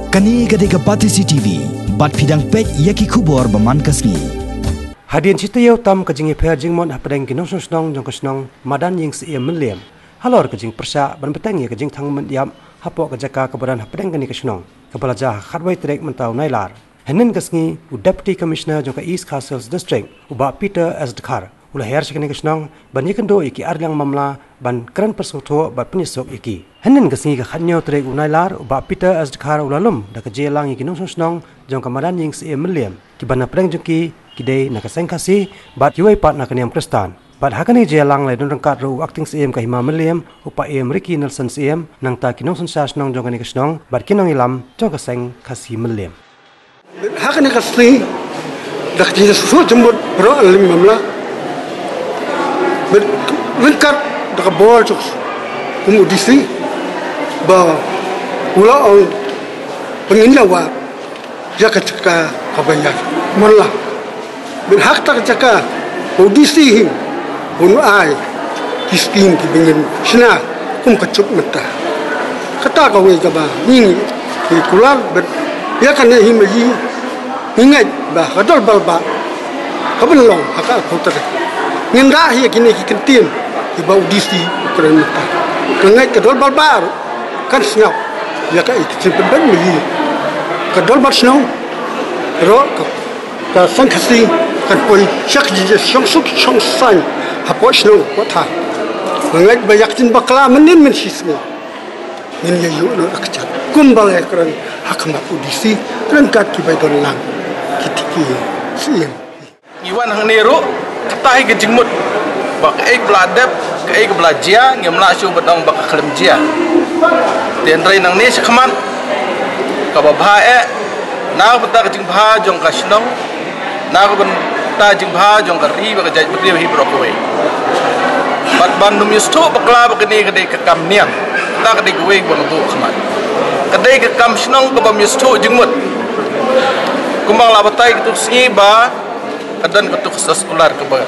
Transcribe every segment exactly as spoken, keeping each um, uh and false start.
Kane ka dei ka Batesi T V, bad phi dang peit ïa ki khubor ba man ka sngi. Hadien shi taïew tam ka jingïapher jingmut hapdeng ki nongshong shnong jong ka shnong Madan Ïing Syiem Mylliem, halor ka jingpyrshah ban bteng ïa ka jingthang mynïap hapoh ka jaka kaba don hapdeng kane ka shnong, kaba la jia ha khatwei tarik mynta u Nailar. Hynnin ka sngi, u Deputy Commissioner jong ka East Khasi Hills District, u Bah Peter S Dkhar, u la her sha kane ka shnong ban ïakynduh ïa ki arliang mamla, ban kren pyrsngewthuh bad pynïasuk ïa ki. Hynnin ka sngi, ka khathynñiew tarik u Nailar, u Bah Peter S Dkhar u la lum da ka jingïalang ïa ki nongshong shnong jong ka Madan Ïing Syiem Mylliem, kiba na pdeng jong ki ki dei na ka seng Khasi bad kiwei pat na ka niam Khristan. Bad ha kane ka jingïalang la don ryngkat ruh u Acting Syiem ka Hima Mylliem, u Paiem Ricky Nelson Syiem, nangta ki nongsynshar shnong jong kane ka shnong bad ki nongïalam jong ka seng Khasi Mylliem. Ha kane ka sngi, da ka jingsuk jingmut baroh lyngba mamla, bad ryngkat da ka bor jong u, kum u D C, ba u la ong ba ngin ïa wad ïa ka jaka kaba ïaid man la. Bad ha kata ka jaka, u D C hi un ai ki skim kiba ngin shna kum ka juk mynta. Kata kawei kaba ngi ngi kular, bad ïa kane hi ma ngi ngi ngeit ba ka dorbar bah kaban long ha ka arphew tarik, ngin rah ïa kine ki kyntien kiba u D C u kren mynta. Nga ngeit ka dorbar bah ruh kan sngap ïa kaei ka jingpynbeit ma ngi. Ka dorbar shnong ruh, ka, ka seng Khasi kan poi sha ka jingïashongsuk shongsaiñ hapoh shnong hapoh thaw. Nga ngeit ba ïa ka jingbakla mynnin mynshisngi ngin ïa ïoh noh da ka jaka, kumba la ïakren ha khmat u D C ryngkat kiba don lang, ki, ki syiem. Ngi wan hangne ruh, kata hi ka jingmut ba kaei kaba la dep, kaei kaba la jia, ngim lah shuh ban ong ba ka khlem jia. Te hynrei nangne shakhmat, kaba bha eh, na ka bynta ka jingbha jong ka shnong, na ka bynta ka jingbha jong ka ri bad ka jaitbynriew hi baroh kawei. Bad ban ym ïasngewthuh bakla ba kane ka dei ka kam niam, kata ka dei kawei kaba nga buh khmat. Ka dei ka kam shnong kaba ym ïasngewthuh jingmut. Kumba nga la batai katto ka sngi ba ka don katto ka soskular kaba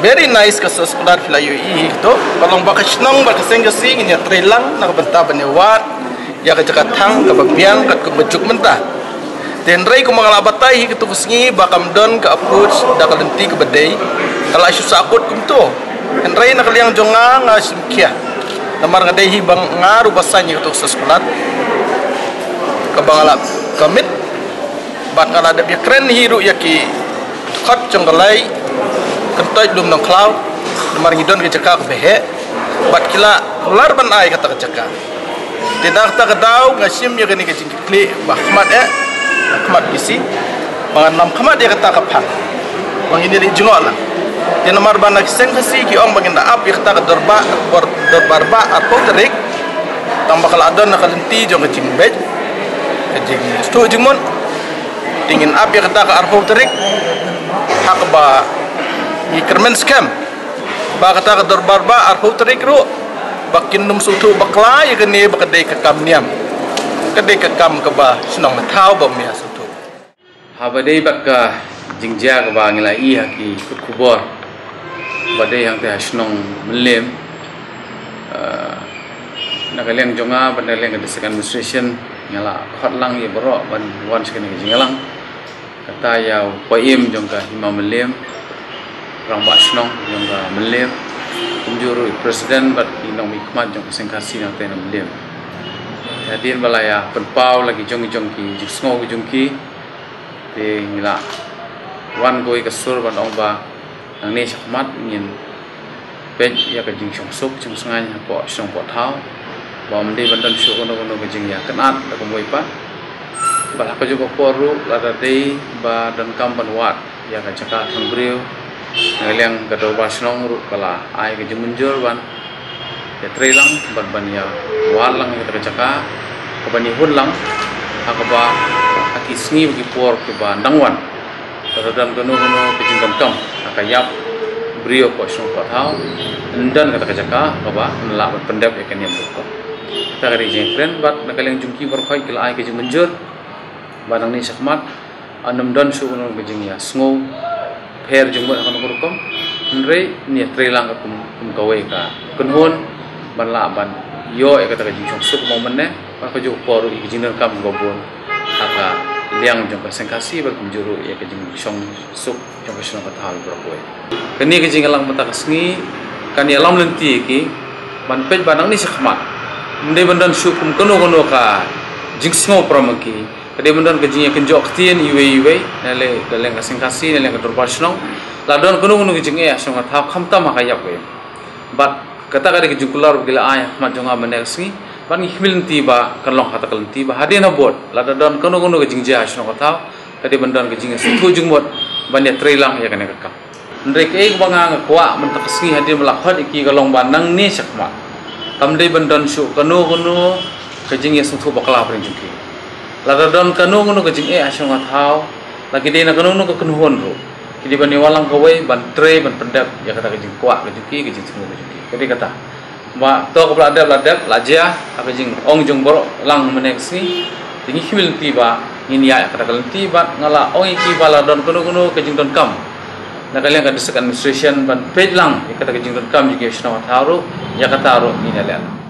very nice, ka soskular phi la ïohi hi katto, ka long ba ka shnong bad ka seng Khasi ngin ïatrei lang na ka bynta ban ïa wad ïa ka jaka thang kaba biang katkum ka juk mynta. Te hynrei kumba nga la batai hi katto ka sngi ba kam don ka approach da ka lynti kaba dei, ka la shu sahkut kumto. Hynrei na ka liang jong nga, nga shim khia, namar nga dei hi ba nga ruh ba saiñ ïa katto ka soskular kaba nga la commit. Bad nga la dep ïakren hi ruh ïa ki dkhot jong ka Laingynthoit Lumnongkhlaw, namar ngi don ka jaka kaba heh, bad ki la kular ban ai kata ka jaka. Te na kata ka daw nga shim ïa kane ka jingkitkhlieh ba khmat eh, khmat ki si, ba ngan ym khmat ïa kata ka phang, ba ngin ïa leit jngoh lang. Te namar ba na ki seng Khasi ki ong ba ngin da ap ïa kata ka dorbar, bor-, dorbar bah arphew tarik, tang ba ka la don na ka lynti jong ka jingbeit, ka jingsngewthuh jingmut. Te ngin ap ïa kata ka arphew tarik ha kaba ngi kyrmen skhem ba kata ka dorbar bah arphew tarik ruh ba kin ym sngewthuh bakla ïa kane ba ka dei ka kam niam, ka dei ka kam kaba shnong ba thaw ba ym ïa sngewthuh. Haba dei bad ka jingjia kaba ngi la ïohi ha ki kot khubor ba dei hangtei ha shnong Mylliem, eh, na ka liang jong nga bad na ka liang ka District Administration, nga la khot lang ïa baroh ban wan sha kane ka jingïalang. Kata ïa u Paiem jong ka Hima Mylliem, Rangbah Shnong jong ka Mylliem, kumjuh ruh i President bad ki nongmihkhmat jong ka Seng Khasi nangtei na Mylliem. Hadien ba la ïa pynpaw la ki jong ki jong ki jingsngew ki jong ki, te ngi la wan kawei ka sur ban ong ba nangne shakhmat ngin peit ïa ka jingshongsuk shongsngaiñ hapoh shnong poh thaw, ba ym dei ban don shuh kano kano ka jingïakynad da kumwei pat. Bad ha kajuh ka por ruh lada dei ba donkam ban wad ïa ka jaka thang briew, na ka liang ka dorbar shnong ruh ka la ai ka jingmynjur ban ïatrei lang bad ban ïa wad lang ïa kata ka jaka, kaban ïahun lang ha kaba ha ki sngi bad ki por kiba dang wan, lada don kano kano ka jingdonkam ha ka ïap briew hapoh shnong poh thaw, yn don kata ka jaka kaba yn lah ban pyndep ïa ka niam rukom. Kata ka dei ka jingkren bad na ka liang jong ki baroh ki la ai ka jingmynjur ba nangne shakhmat, ah, ym don shuh kano ka jingïasngewpher jingmut ha kano ka rukom. Hynrei ngi ïatrei lang kum, kum kawei ka kynhun ban lah ban ïoh ïa kata ka jingshongsuk mo mynne. Ka juh por ruh ïa ka jingdonkam kaba bun ha ka liang jong ka Seng Khasi bad kumjuh ruh ïa ka jingshong suk jong ka shnong ka thaw baroh kawei. Kane ka jingïalang mynta ka sngi kan ïalam lynti ïa ki ban peit ba nangne shakhmat, ym dei ban don shuh kum kano kano ka jingsngew para ma ki. Ka dei ban don ka jingïakynjoh ktien iwei iwei, na lei ka liang ka Seng Khasi, na liang ka dorbar shnong. La don kano kano ka jingeh ha shnong ka thaw, khamtam ha ka ïap ka im. Bad kata ka dei ka jingkular ba ki la ai ha khmat jong nga mynne ka sngi. Bad ngi khmih lynti ba kan long kata ka lynti ba hadien habud lada don kano kano ka jingjia ha shnong ka thaw, ka dei ban don ka jingïasngewthuh jingmut ban ïatrei lang ïa kane ka kam. Hynrei kaei kaba nga nga kwah mynta ka sngi hadien ba la khot ïa ki ka long ba nangne shakhmat, kam dei ban don shuh kano kano ka jingïasngewthuh bakla hapdeng jong ki. Lada don kano kano ka jingeh ha shnong ka thaw, la ki dei na kano kano ka kynhun ruh, ki dei ban ïawan lang kawei ban trei ban pyndep ïa kata ka jingkwah ka jong ki, ka jingsngew ka jong ki. Ka dei kata. Ba to kaba la dep la dep, la jia ha ka jingong jong baroh lang mynne ka sngi. Te ngi khmih lynti ba ngin ïaid ha kata ka lynti bad nga la ong ïa ki ba la don kano kano ka jingdonkam na ka liang ka district administration ban peit lang ïa kata ka jingdonkam jong ki ha shnong ka thaw ruh, ïa kata ruh ngin ïaleh.